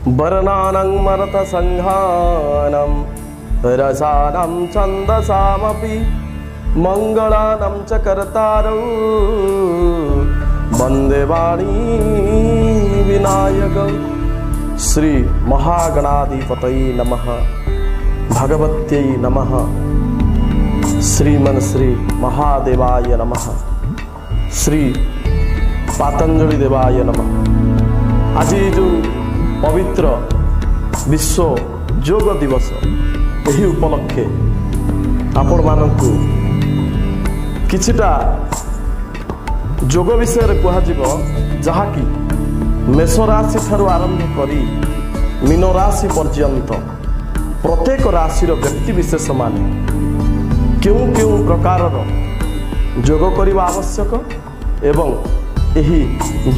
वर्णानां मरतसङ्घानां रसानां छन्दसामपि मङ्गलानां च कर्तारौ वन्दे वाणी विनायकौ। श्री महागणाधिपतये नमः, भगवत्यै नमः, श्रीमन श्री महादेवाय नमः, श्री ପାତଞ୍ଜଳି ଦେବାୟ ନମଃ। ଆଜି ଯେଉଁ ପବିତ୍ର ବିଶ୍ୱ ଯୋଗ ଦିବସ, ଏହି ଉପଲକ୍ଷେ ଆପଣମାନଙ୍କୁ କିଛିଟା ଯୋଗ ବିଷୟରେ କୁହାଯିବ, ଯାହାକି ମେଷ ରାଶି ଠାରୁ ଆରମ୍ଭ କରି ମୀନ ରାଶି ପର୍ଯ୍ୟନ୍ତ ପ୍ରତ୍ୟେକ ରାଶିର ବ୍ୟକ୍ତିବିଶେଷମାନେ କେଉଁ କେଉଁ ପ୍ରକାରର ଯୋଗ କରିବା ଆବଶ୍ୟକ ଏବଂ ଏହି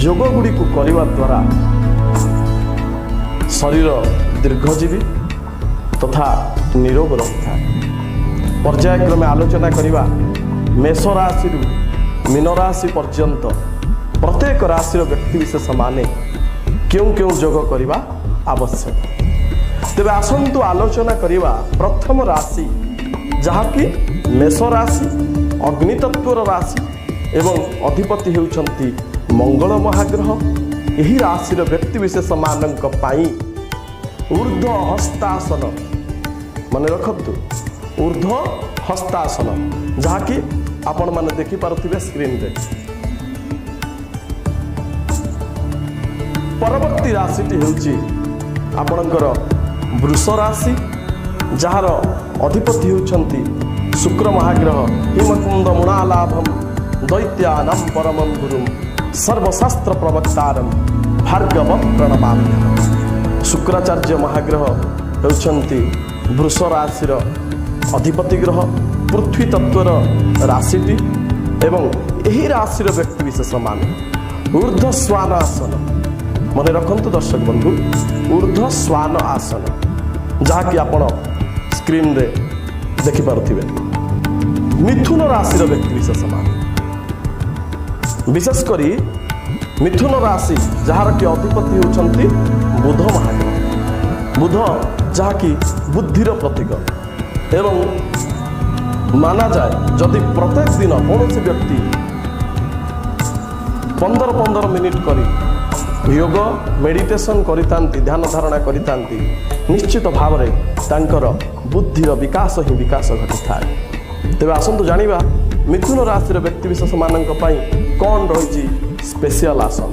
ଯୋଗ ଗୁଡ଼ିକୁ କରିବା ଦ୍ୱାରା ଶରୀର ଦୀର୍ଘଜୀବୀ ତଥା ନିରୋଗ ରହିଥାଏ। ପର୍ଯ୍ୟାୟକ୍ରମେ ଆଲୋଚନା କରିବା ମେଷ ରାଶିରୁ ମୀନ ରାଶି ପର୍ଯ୍ୟନ୍ତ ପ୍ରତ୍ୟେକ ରାଶିର ବ୍ୟକ୍ତିବିଶେଷମାନେ କେଉଁ କେଉଁ ଯୋଗ କରିବା ଆବଶ୍ୟକ। ତେବେ ଆସନ୍ତୁ ଆଲୋଚନା କରିବା ପ୍ରଥମ ରାଶି, ଯାହାକି ମେଷ ରାଶି, ଅଗ୍ନିତତ୍ଵର ରାଶି ଏବଂ ଅଧିପତି ହେଉଛନ୍ତି ମଙ୍ଗଳ ମହାଗ୍ରହ। ଏହି ରାଶିର ବ୍ୟକ୍ତିବିଶେଷମାନଙ୍କ ପାଇଁ ଉର୍ଦ୍ଧ୍ୱ ହସ୍ତାସନ। ମନେ ରଖନ୍ତୁ, ଉର୍ଦ୍ଧ୍ୱ ହସ୍ତାସନ, ଯାହାକି ଆପଣମାନେ ଦେଖିପାରୁଥିବେ ସ୍କ୍ରିନରେ। ପରବର୍ତ୍ତୀ ରାଶିଟି ହେଉଛି ଆପଣଙ୍କର ବୃଷ ରାଶି, ଯାହାର ଅଧିପତି ହେଉଛନ୍ତି ଶୁକ୍ର ମହାଗ୍ରହ। ହିମକୁନ୍ଦ ମୃଣାଲାଭମ ଦୈତ୍ୟାନାମ ପରମಂ ଗୁରୁମ ସର୍ବଶାସ୍ତ୍ର ପ୍ରବକ୍ତାରମ ଭାର୍ଗବ ପ୍ରଣମାମ୍ୟହମ୍। ଶୁକ୍ରାଚାର୍ଯ୍ୟ ମହାଗ୍ରହ ହେଉଛନ୍ତି ବୃଷ ରାଶିର ଅଧିପତି ଗ୍ରହ, ପୃଥ୍ୱୀ ତତ୍ତ୍ୱର ରାଶିଟି ଏବଂ ଏହି ରାଶିର ବ୍ୟକ୍ତିବିଶେଷମାନେ ଉର୍ଦ୍ଧ୍ୱ ଶ୍ୱାନ ଆସନ। ମନେ ରଖନ୍ତୁ ଦର୍ଶକ ବନ୍ଧୁ, ଉର୍ଦ୍ଧ୍ୱ ଶ୍ୱାନ ଆସନ, ଯାହାକି ଆପଣ ସ୍କ୍ରିନରେ ଦେଖିପାରୁଥିବେ। ମିଥୁନ ରାଶିର ବ୍ୟକ୍ତିବିଶେଷମାନେ, ବିଶେଷ କରି ମିଥୁନ ରାଶି, ଯାହାର କି ଅଧିପତି ହେଉଛନ୍ତି ବୁଧ ମହାଗ୍ରହ। ବୁଧ ଯାହାକି ବୁଦ୍ଧିର ପ୍ରତୀକ ଏବଂ ମାନାଯାଏ, ଯଦି ପ୍ରତ୍ୟେକ ଦିନ କୌଣସି ବ୍ୟକ୍ତି 15 15 ମିନିଟ୍ କରି ଯୋଗ ମେଡିଟେସନ୍ କରିଥାନ୍ତି, ଧ୍ୟାନ ଧାରଣା କରିଥାନ୍ତି, ନିଶ୍ଚିତ ଭାବରେ ତାଙ୍କର ବୁଦ୍ଧିର ବିକାଶ ହିଁ ବିକାଶ ଘଟିଥାଏ। ତେବେ ଆସନ୍ତୁ ଜାଣିବା ମିଥୁନ ରାଶିର ବ୍ୟକ୍ତିବିଶେଷମାନଙ୍କ ପାଇଁ କ'ଣ ରହିଛି ସ୍ପେଶିଆଲ ଆସନ।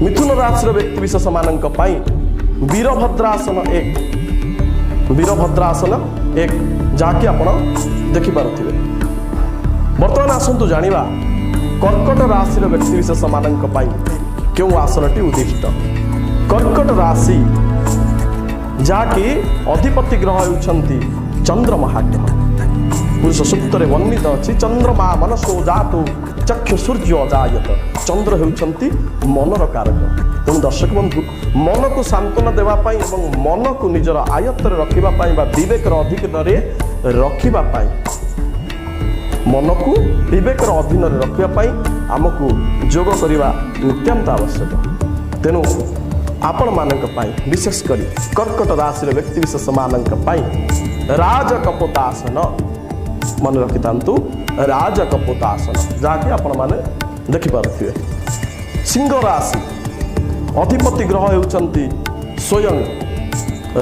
ମିଥୁନ ରାଶିର ବ୍ୟକ୍ତିବିଶେଷମାନଙ୍କ ପାଇଁ ବୀରଭଦ୍ରାସନ 1, ବୀରଭଦ୍ରାସନ 1, ଯାହାକି ଆପଣ ଦେଖିପାରୁଥିବେ। ବର୍ତ୍ତମାନ ଆସନ୍ତୁ ଜାଣିବା କର୍କଟ ରାଶିର ବ୍ୟକ୍ତିବିଶେଷମାନଙ୍କ ପାଇଁ କେଉଁ ଆସନଟି ଉଦ୍ଦିଷ୍ଟ। କର୍କଟ ରାଶି, ଯାହାକି ଅଧିପତି ଗ୍ରହ ହେଉଛନ୍ତି ଚନ୍ଦ୍ର ମହାଗ୍ରହ। ପୁରୁଷ ସୂକ୍ତରେ ବର୍ଣ୍ଣିତ ଅଛି, ଚନ୍ଦ୍ରମା ମନସୋ ଜାତୋ ଚକ୍ଷୁ ସୂର୍ଯ୍ୟ ଅଜାୟତ। ଚନ୍ଦ୍ର ହେଉଛନ୍ତି ମନର କାରକ। ତେଣୁ ଦର୍ଶକ ବନ୍ଧୁ, ମନକୁ ସାନ୍ତ୍ୱନା ଦେବା ପାଇଁ ଏବଂ ମନକୁ ନିଜର ଆୟତ୍ତରେ ରଖିବା ପାଇଁ ବା ବିବେକର ଅଧିନରେ ରଖିବା ପାଇଁ, ମନକୁ ବିବେକର ଅଧୀନରେ ରଖିବା ପାଇଁ ଆମକୁ ଯୋଗ କରିବା ନିତ୍ୟାନ୍ତ ଆବଶ୍ୟକ। ତେଣୁ ଆପଣମାନଙ୍କ ପାଇଁ, ବିଶେଷ କରି କର୍କଟ ରାଶିର ବ୍ୟକ୍ତିବିଶେଷମାନଙ୍କ ପାଇଁ ରାଜକପୋତାସନ। ମନେ ରଖିଥାନ୍ତୁ, ରାଜକପୋତାସନ, ଯାହାକି ଆପଣମାନେ ଦେଖିପାରୁଥିବେ। ସିଂହ ରାଶି, ଅଧିପତି ଗ୍ରହ ହେଉଛନ୍ତି ସ୍ୱୟଂ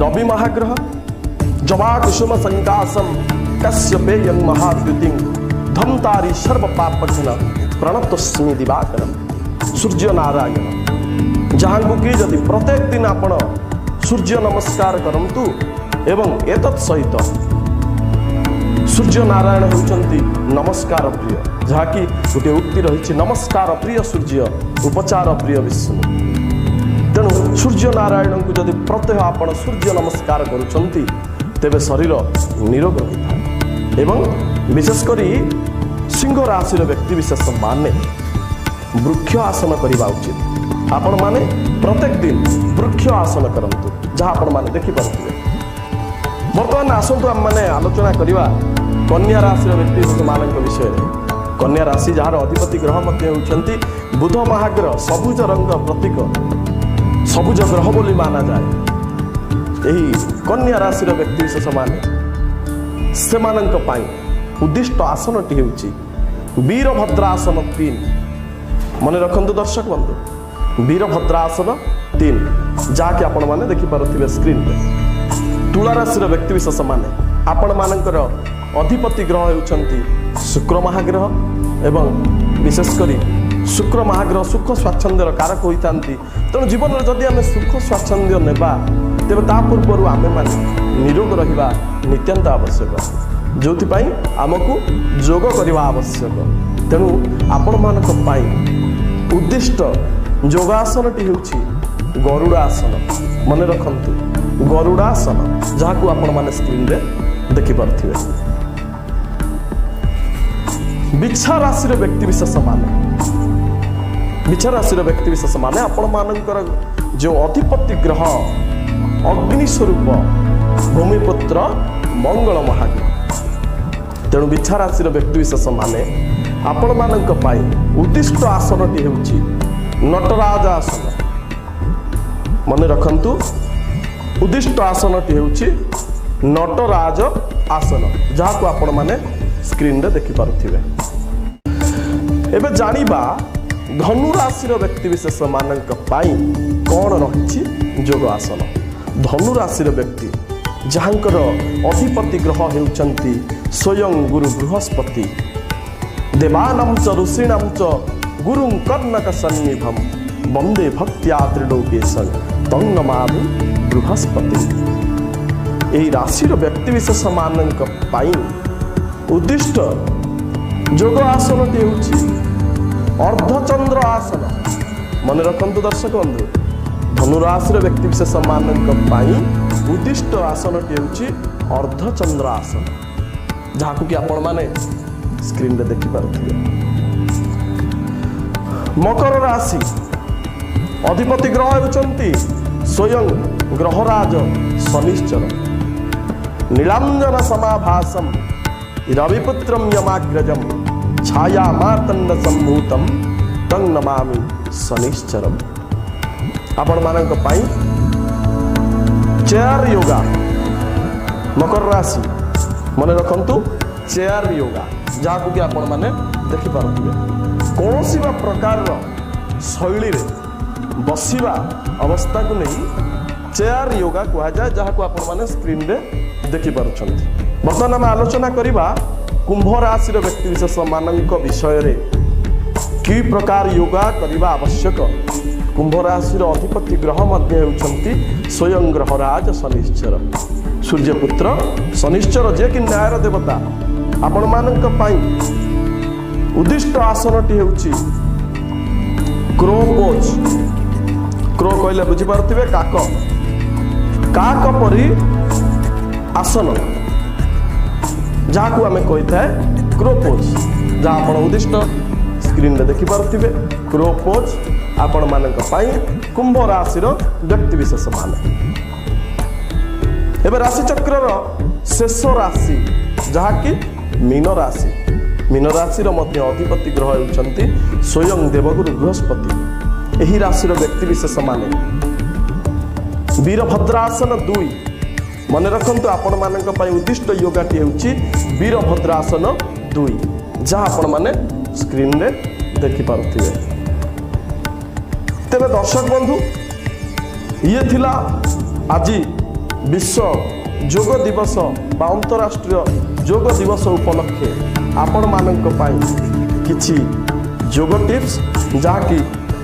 ରବି ମହାଗ୍ରହ। ଜବା କୁସୁମ ସଂକାଶମ କଶ୍ୟପେୟଂ ମହାଦ୍ୟୁତିଂ ଧନ୍ତାରି ସର୍ବ ପାପଘ୍ନ ପ୍ରଣତୋସ୍ମି ଦିବାକରମ। ସୂର୍ଯ୍ୟ ନାରାୟଣ, ଯାହାଙ୍କୁ କି ଯଦି ପ୍ରତ୍ୟେକ ଦିନ ଆପଣ ସୂର୍ଯ୍ୟ ନମସ୍କାର କରନ୍ତୁ ଏବଂ ଏତତ୍ ସହିତ ସୂର୍ଯ୍ୟ ନାରାୟଣ ହେଉଛନ୍ତି ନମସ୍କାର ପ୍ରିୟ, ଯାହାକି ଗୋଟିଏ ଉକ୍ତି ରହିଛି, ନମସ୍କାର ପ୍ରିୟ ସୂର୍ଯ୍ୟ, ଉପଚାର ପ୍ରିୟ ବିଷ୍ଣୁ। ତେଣୁ ସୂର୍ଯ୍ୟ ନାରାୟଣଙ୍କୁ ଯଦି ପ୍ରତ୍ୟହ ଆପଣ ସୂର୍ଯ୍ୟ ନମସ୍କାର କରୁଛନ୍ତି, ତେବେ ଶରୀର ନିରୋଗ ରହିଥାଏ। ଏବଂ ବିଶେଷ କରି ସିଂହ ରାଶିର ବ୍ୟକ୍ତିବିଶେଷ ମାନେ ବୃକ୍ଷ ଆସନ କରିବା ଉଚିତ। ଆପଣମାନେ ପ୍ରତ୍ୟେକ ଦିନ ବୃକ୍ଷ ଆସନ କରନ୍ତୁ, ଯାହା ଆପଣମାନେ ଦେଖିପାରୁଥିବେ। ବର୍ତ୍ତମାନ ଆସନ୍ତୁ ଆମମାନେ ଆଲୋଚନା କରିବା କନ୍ୟା ରାଶିର ବ୍ୟକ୍ତିବିଶେଷମାନଙ୍କ ବିଷୟରେ। କନ୍ୟା ରାଶି, ଯାହାର ଅଧିପତି ଗ୍ରହ ମଧ୍ୟ ହେଉଛନ୍ତି ବୁଧ ମହାଗ୍ରହ, ସବୁଜ ରଙ୍ଗ ପ୍ରତୀକ। ସବୁଜ ଗ୍ରହ ବୋଲି ମାନାଯାଏ, ଏହି କନ୍ୟା ରାଶିର ବ୍ୟକ୍ତିବିଶେଷମାନେ ସେମାନଙ୍କ ପାଇଁ ଉଦ୍ଦିଷ୍ଟ ଆସନଟି ହେଉଛି ବୀରଭଦ୍ରାସନ 3। ମନେ ରଖନ୍ତୁ ଦର୍ଶକ ବନ୍ଧୁ, ବୀରଭଦ୍ରାସନ 3, ଯାହାକି ଆପଣମାନେ ଦେଖିପାରୁଥିବେ ସ୍କ୍ରିନ୍ରେ। ତୁଳା ରାଶିର ବ୍ୟକ୍ତିବିଶେଷମାନେ, ଆପଣମାନଙ୍କର ଅଧିପତି ଗ୍ରହ ହେଉଛନ୍ତି ଶୁକ୍ର ମହାଗ୍ରହ ଏବଂ ବିଶେଷ କରି ଶୁକ୍ର ମହାଗ୍ରହ ସୁଖ ସ୍ୱାଚ୍ଛନ୍ଦ୍ୟର କାରକ ହୋଇଥାନ୍ତି। ତେଣୁ ଜୀବନରେ ଯଦି ଆମେ ସୁଖ ସ୍ୱାଚ୍ଛନ୍ଦ୍ୟ ନେବା, ତେବେ ତା ପୂର୍ବରୁ ଆମେମାନେ ନିରୋଗ ରହିବା ନିତ୍ୟାନ୍ତ ଆବଶ୍ୟକ, ଯେଉଁଥିପାଇଁ ଆମକୁ ଯୋଗ କରିବା ଆବଶ୍ୟକ। ତେଣୁ ଆପଣମାନଙ୍କ ପାଇଁ ଉଦ୍ଦିଷ୍ଟ ଯୋଗାସନଟି ହେଉଛି ଗରୁଡ଼ ଆସନ। ମନେ ରଖନ୍ତୁ, ଗରୁଡ଼ାସନ, ଯାହାକୁ ଆପଣମାନେ ସ୍କ୍ରିନ୍ରେ ଦେଖିପାରୁଥିବେ। ବିଛା ରାଶିର ବ୍ୟକ୍ତିବିଶେଷ ମାନେ, ବିଛା ରାଶିର ବ୍ୟକ୍ତିବିଶେଷ ମାନେ, ଆପଣମାନଙ୍କର ଯେଉଁ ଅଧିପତି ଗ୍ରହ ଅଗ୍ନି ସ୍ୱରୂପ ଭୂମିପୁତ୍ର ମଙ୍ଗଳ ମହାଗ୍ରହ, ତେଣୁ ବିଛା ରାଶିର ବ୍ୟକ୍ତିବିଶେଷ ମାନେ, ଆପଣମାନଙ୍କ ପାଇଁ ଉଦ୍ଦିଷ୍ଟ ଆସନଟି ହେଉଛି ନଟରାଜ ଆସନ। ମନେ ରଖନ୍ତୁ, ଉଦ୍ଦିଷ୍ଟ ଆସନଟି ହେଉଛି ନଟରାଜ ଆସନ, ଯାହାକୁ ଆପଣମାନେ ସ୍କ୍ରିନ୍ରେ ଦେଖିପାରୁଥିବେ। ଏବେ ଜାଣିବା ଧନୁ ରାଶିର ବ୍ୟକ୍ତିବିଶେଷ ମାନଙ୍କ ପାଇଁ କ'ଣ ରହିଛି ଯୋଗ ଆସନ। ଧନୁ ରାଶିର ବ୍ୟକ୍ତି, ଯାହାଙ୍କର ଅଧିପତି ଗ୍ରହ ହେଉଛନ୍ତି ସ୍ୱୟଂ ଗୁରୁ ବୃହସ୍ପତି, ଦେବାନାಂ ଚ ଋଷୀଣାಂ ଚ ଗୁରୁଂ କର୍ଣ୍ଣକ ସନ୍ନିଭಂ ବନ୍ଦେ ଭକ୍ତ୍ୟା ତ୍ରିଲୋକେଶଂ ତଂ ନମାମି ବୃହସ୍ପତି। ଏହି ରାଶିର ବ୍ୟକ୍ତିବିଶେଷ ମାନଙ୍କ ପାଇଁ ଉଦ୍ଦିଷ୍ଟ ଯୋଗ ଆସନଟି ହେଉଛି ଅର୍ଦ୍ଧଚନ୍ଦ୍ର ଆସନ। ମନେ ରଖନ୍ତୁ ଦର୍ଶକ ବନ୍ଧୁ, ଧନୁରାଶିର ବ୍ୟକ୍ତିବିଶେଷ ମାନଙ୍କ ପାଇଁ ଉଦ୍ଦିଷ୍ଟ ଆସନଟି ହେଉଛି ଅର୍ଦ୍ଧଚନ୍ଦ୍ର ଆସନ, ଯାହାକୁ କି ଆପଣମାନେ ସ୍କ୍ରିନ୍ରେ ଦେଖିପାରୁଥିବେ। ମକର ରାଶି ଅଧିପତି ଗ୍ରହ ହେଉଛନ୍ତି ସ୍ୱୟଂ ଗ୍ରହରାଜ ଶନିଶ୍ଚର। ନୀଳାଞ୍ଜନ ସମାଭାସମ ରବିପୁତ୍ରମ ଯମାଗ୍ରଜମ ଛାୟା ମାର୍ତ୍ତଣ୍ଡ ସମ୍ଭୂତମ ତଂ ନମାମି ଶନିଶ୍ଚରମ। ଆପଣମାନଙ୍କ ପାଇଁ ଚେୟାର ୟୋଗା। ମକର ରାଶି, ମନେ ରଖନ୍ତୁ, ଚେୟାର ୟୋଗା, ଯାହାକୁ କି ଆପଣମାନେ ଦେଖିପାରୁଥିବେ। କୌଣସି ବା ପ୍ରକାରର ଶୈଳୀରେ ବସିବା ଅବସ୍ଥାକୁ ନେଇ ଚେୟାର ୟୋଗା କୁହାଯାଏ, ଯାହାକୁ ଆପଣମାନେ ସ୍କ୍ରିନ୍ରେ ଦେଖିପାରୁଛନ୍ତି। ବର୍ତ୍ତମାନ ଆମେ ଆଲୋଚନା କରିବା କୁମ୍ଭ ରାଶିର ବ୍ୟକ୍ତିବିଶେଷ ମାନଙ୍କ ବିଷୟରେ, କି ପ୍ରକାର ୟୋଗା କରିବା ଆବଶ୍ୟକ। କୁମ୍ଭ ରାଶିର ଅଧିପତି ଗ୍ରହ ମଧ୍ୟ ହେଉଛନ୍ତି ସ୍ୱୟଂ ଗ୍ରହରାଜ ଶନିଶ୍ଚର, ସୂର୍ଯ୍ୟପୁତ୍ର ଶନିଶ୍ଚର, ଯିଏକି ନ୍ୟାୟର ଦେବତା। ଆପଣମାନଙ୍କ ପାଇଁ ଉଦ୍ଦିଷ୍ଟ ଆସନଟି ହେଉଛି କ୍ରୋ ପୋଜ୍। କ୍ରୋ କହିଲେ ବୁଝିପାରୁଥିବେ, କାକ। କାକ ପରି ଆସନ, ଯାହାକୁ ଆମେ କହିଥାଏ କ୍ରୋ ପୋଜ୍, ଯାହା ଆପଣ ଉଦ୍ଦିଷ୍ଟ ସ୍କ୍ରିନ୍ରେ ଦେଖିପାରୁଥିବେ। କ୍ରୋ ପୋଜ୍ ଆପଣମାନଙ୍କ ପାଇଁ, କୁମ୍ଭ ରାଶିର ବ୍ୟକ୍ତିବିଶେଷ ମାନେ। ଏବେ ରାଶିଚକ୍ରର ଶେଷ ରାଶି, ଯାହାକି ମୀନ ରାଶି। ମୀନ ରାଶିର ମଧ୍ୟ ଅଧିପତି ଗ୍ରହ ହେଉଛନ୍ତି ସ୍ୱୟଂ ଦେବଗୁରୁ ବୃହସ୍ପତି। ଏହି ରାଶିର ବ୍ୟକ୍ତିବିଶେଷ ମାନେ ବୀରଭଦ୍ରାସନ 2। ମନେ ରଖନ୍ତୁ, ଆପଣମାନଙ୍କ ପାଇଁ ଉଦ୍ଦିଷ୍ଟ ୟୋଗାଟି ହେଉଛି ବୀରଭଦ୍ରାସନ 2, ଯାହା ଆପଣମାନେ ସ୍କ୍ରିନ୍ରେ ଦେଖିପାରୁଥିବେ। ତେବେ ଦର୍ଶକ ବନ୍ଧୁ, ଇଏ ଥିଲା ଆଜି ବିଶ୍ୱ ଯୋଗ ଦିବସ ବା ଅନ୍ତରାଷ୍ଟ୍ରୀୟ ଯୋଗ ଦିବସ ଉପଲକ୍ଷେ ଆପଣମାନଙ୍କ ପାଇଁ କିଛି ଯୋଗ ଟିପ୍ସ, ଯାହାକି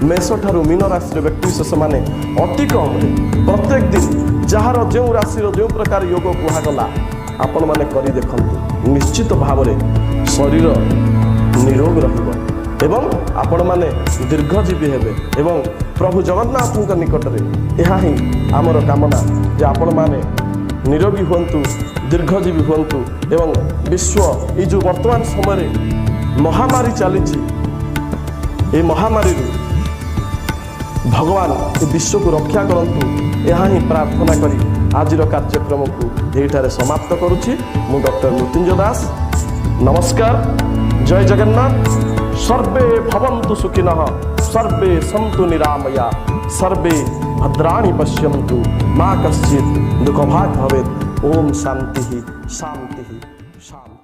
ମେଷଠାରୁ ମୀନ ରାଶିର ବ୍ୟକ୍ତିବିଶେଷମାନେ ଅତି କମରେ ପ୍ରତ୍ୟେକ ଦିନ ଯାହାର ଯେଉଁ ରାଶିର ଯେଉଁ ପ୍ରକାର ଯୋଗ କୁହାଗଲା, ଆପଣମାନେ କରି ଦେଖନ୍ତୁ। ନିଶ୍ଚିତ ଭାବରେ ଶରୀର ନିରୋଗ ରହିବ ଏବଂ ଆପଣମାନେ ଦୀର୍ଘଜୀବୀ ହେବେ ଏବଂ ପ୍ରଭୁ ଜଗନ୍ନାଥଙ୍କ ନିକଟରେ ଏହା ହିଁ ଆମର କାମନା ଯେ ଆପଣମାନେ ନିରୋଗୀ ହୁଅନ୍ତୁ, ଦୀର୍ଘଜୀବୀ ହୁଅନ୍ତୁ ଏବଂ ବିଶ୍ୱ ଏଇ ଯେଉଁ ବର୍ତ୍ତମାନ ସମୟରେ ମହାମାରୀ ଚାଲିଛି, ଏହି ମହାମାରୀରୁ ଭଗବାନ ଏ ବିଶ୍ୱକୁ ରକ୍ଷା କରନ୍ତୁ, ଏହା ହିଁ ପ୍ରାର୍ଥନା କରି ଆଜିର କାର୍ଯ୍ୟକ୍ରମକୁ ଏହିଠାରେ ସମାପ୍ତ କରୁଛି। ମୁଁ ଡକ୍ଟର ମୃତ୍ୟୁଞ୍ଜୟ ଦାସ। ନମସ୍କାର, ଜୟ ଜଗନ୍ନାଥ। ସର୍ବେ ଭବନ୍ତୁ ସୁଖିନଃ, ସର୍ବେ ସନ୍ତୁ ନିରାମୟା, ସର୍ବେ ଭଦ୍ରାଣି ପଶ୍ୟନ୍ତୁ ମା କଶ୍ଚିତ୍ ଦୁଃଖଭାଗ୍ ଭବେତ୍। ଓମ୍ ଶାନ୍ତି ଶାନ୍ତି ଶାନ୍ତି।